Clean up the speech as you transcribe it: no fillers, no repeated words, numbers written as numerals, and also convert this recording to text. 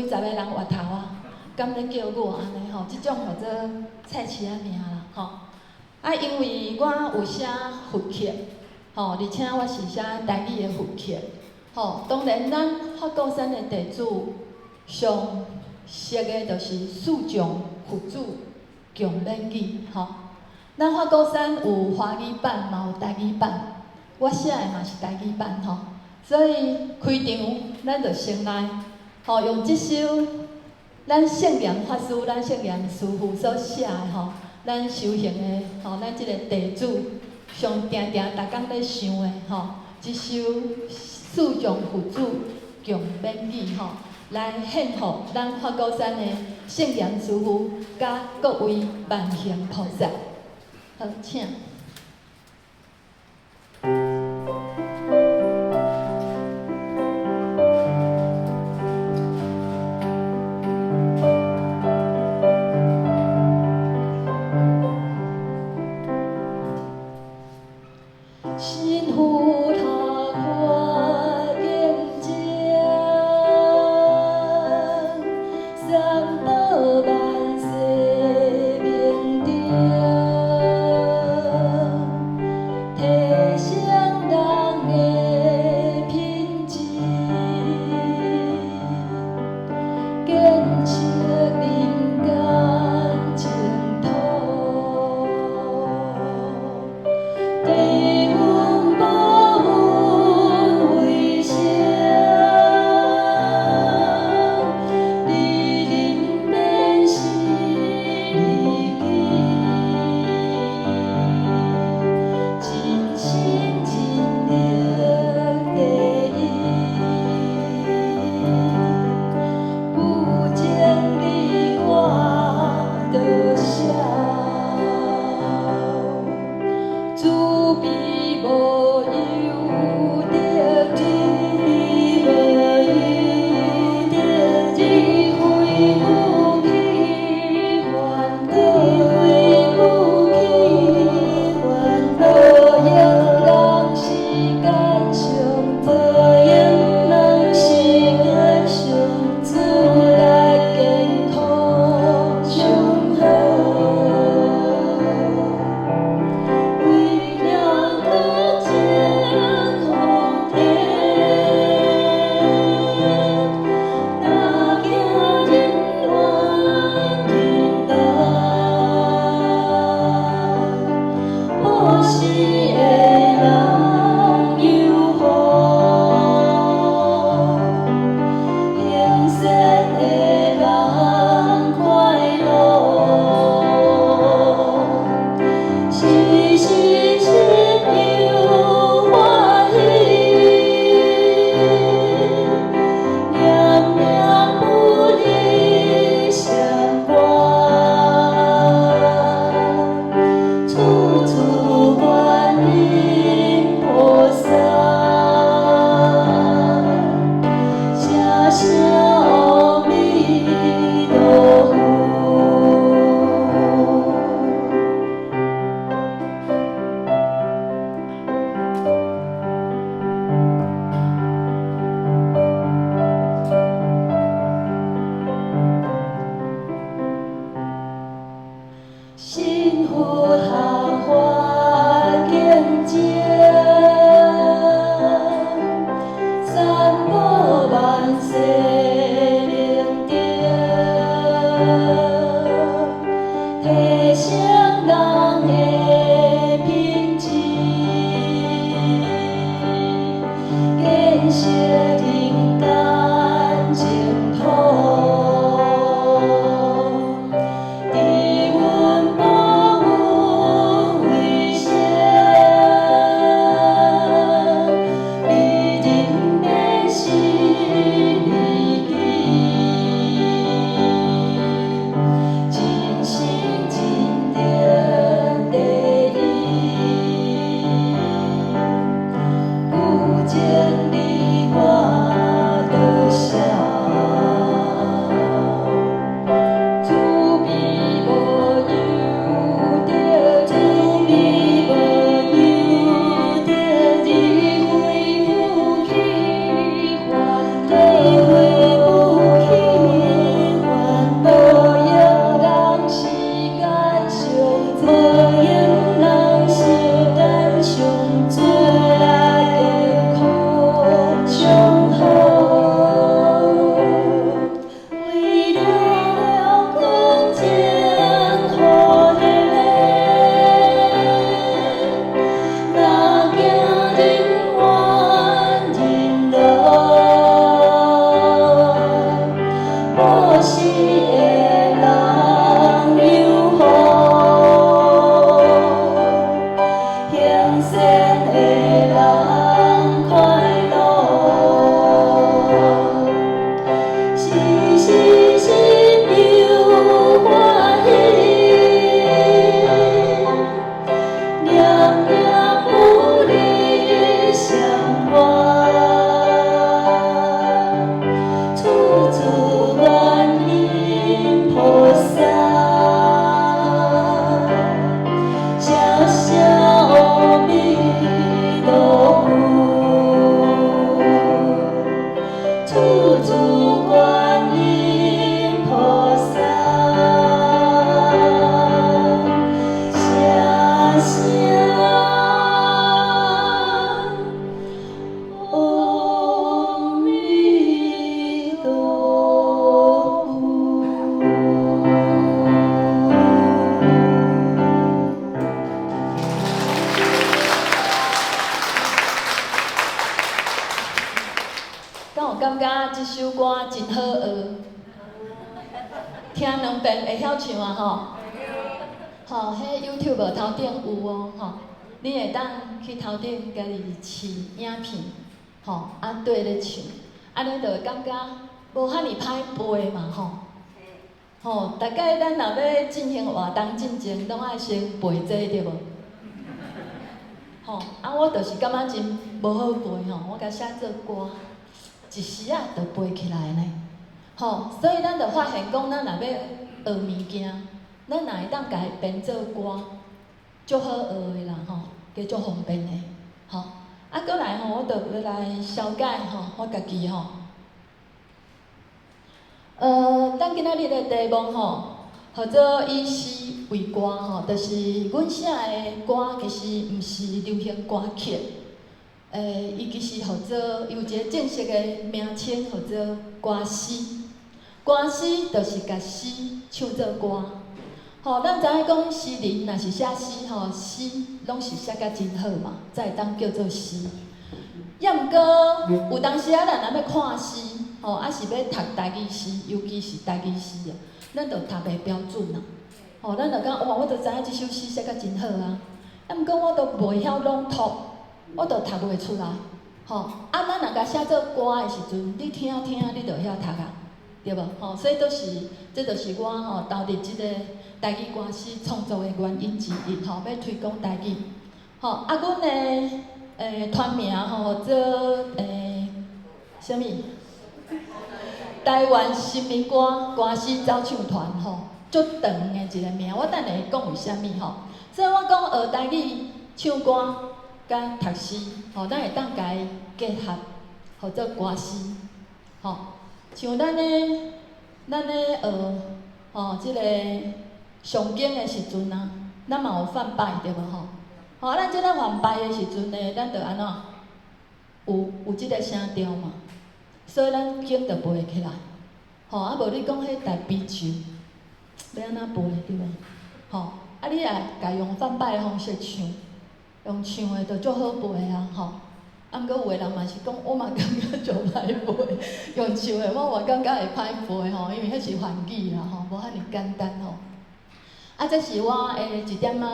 十个人越頭啊，敢咧叫我按呢吼？這種號做菜市仔名啦吼。啊，因為我有寫佛曲，吼，而且我是寫台語的佛曲，吼。當然，咱法鼓山的弟子上熟的就是四眾佛子共勉語，吼。咱法鼓山有華語版，嘛有台語版，我寫的嘛是台語版，吼。所以開場，咱就先來，吼，用這首咱聖嚴法師、咱聖嚴師父所寫的，吼，咱修行的，吼，咱這個弟子上定定逐工咧想的，吼，這首四眾佛子共勉語，吼，來獻予咱法鼓山的聖嚴師父佮各位萬行菩薩。好，請。信佛學法見證，三寶萬世明燈，提升人的品質，建設人間淨土。低阮報恩為生，離人免是離己，真心真力第一，不將你我多少，慈悲無憂得智，無憂得智慧不起煩惱，不起煩惱，用人世間上，無用人世間上，自來健康上好。為了得淨福田，若行人願人難，無時的人有福，行善的人快樂，時時心有歡喜，念念不離相關，處處觀音菩薩，聲聲阿彌陀佛。信佛學法見證，三寶萬世諸觀音菩薩，聲聲阿彌陀佛。敢有感覺這首歌真好學？聽兩遍會曉唱啊吼！吼，彼 YouTube 頭頂有哦吼，你會當去頭頂家己試影片，吼，啊綴咧唱，按呢就會感覺無遐爾歹背嘛吼。吼，大概咱若欲進行活動進前，攏愛先背這個對無？吼，啊我就是感覺真無好背吼，我共寫做歌，一時仔就背起來呢。吼，所以咱就發現講，咱若欲學物件，咱若會當共伊編做歌，足好學的啦吼，加足方便的，吼。啊，閣來吼，我就欲來紹介吼，我家己吼。咱今仔日的題目吼，號做以詩為歌吼，就是阮寫的歌其實毋是流行歌曲，伊其實號做伊有一个正式的名稱，號做歌詩。歌詩就是共詩唱做歌。吼，咱知影講詩人若是寫詩吼，詩攏是寫甲真好嘛，才會當叫做詩。抑毋過有當時仔咱若欲看詩，吼，抑是欲讀台語詩，尤其是台語詩啊，咱就讀袂標準啊。吼，咱就講哇，我就知影這首詩寫甲真好啊，啊，毋過我都袂曉朗讀，我就讀袂出來。吼，啊，咱若共寫做歌的時陣，你聽聽，你就會曉讀啊，對無？吼，所以都是，這就是我吼投入這個台語歌詩創作的原因之一，吼，欲推廣台語。吼，啊，阮的團名吼做啥物？台灣新民歌歌詩走唱團吼，足長的一个名，我等下會講為啥物吼。所以我講學台語唱歌佮讀詩，吼，咱會當共伊結合，號做歌詩，吼。像咱咧學吼這个誦經的時陣啊，咱嘛有梵唄對無吼？吼，咱這个梵唄的時陣呢，咱就按怎？有這个聲調嘛，所以咱經就背會起來。吼，啊無你講彼大悲咒，欲按怎背對無？吼，啊你若共用梵唄的方式唱，用唱的就足好背啊吼。啊，毋過有的人嘛是講，我嘛感覺足歹背，用唱的我嘛感覺會歹背吼，因為彼是梵語啦吼，無遐爾簡單吼。啊，這是我的一點仔。